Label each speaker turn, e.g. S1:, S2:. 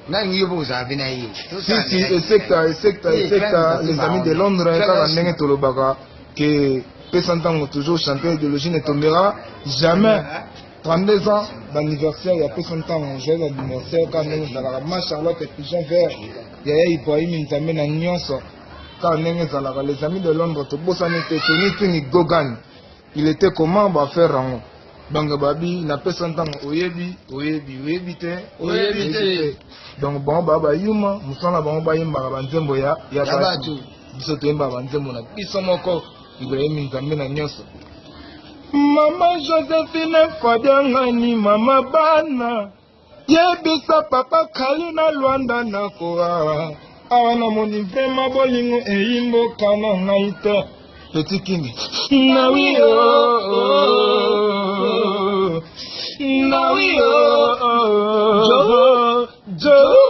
S1: Nalingi yo mpo kozala mpe na ye.
S2: Si si esekta esekta esekta les amis de Londres kaka ndenge tolobaka que pesa ntango toujours champion idéologie ne tombera jamais. 32 ans d'anniversaire ya pesa ntango joyeux anniversaire kaka ndenge ezalaka ma Charlotte pigeon vert yaya Ibrahim Nzambe na nyonso kaka ndenge ezalaka les amis de Londres tobosani te Tony Tuni Gogan. Il etait comment ba faire yango donc babi napesa ntango oyebi oyebi oyebi te
S1: oyebi te
S2: donc bango ba bayuma mosala bango bayembaka banzembo ya ya bato biso toyembaka banzembo na biso moko Ibrahim Nzambe na nyonso. Mama Josephine Fadiangani mama bana Yebisa papa Kali na Luanda nakoa awa namoni vrema bolingo eyi mboka na ngai te. Petit King na wi oh, oh, na wi oh, oh, jo jo.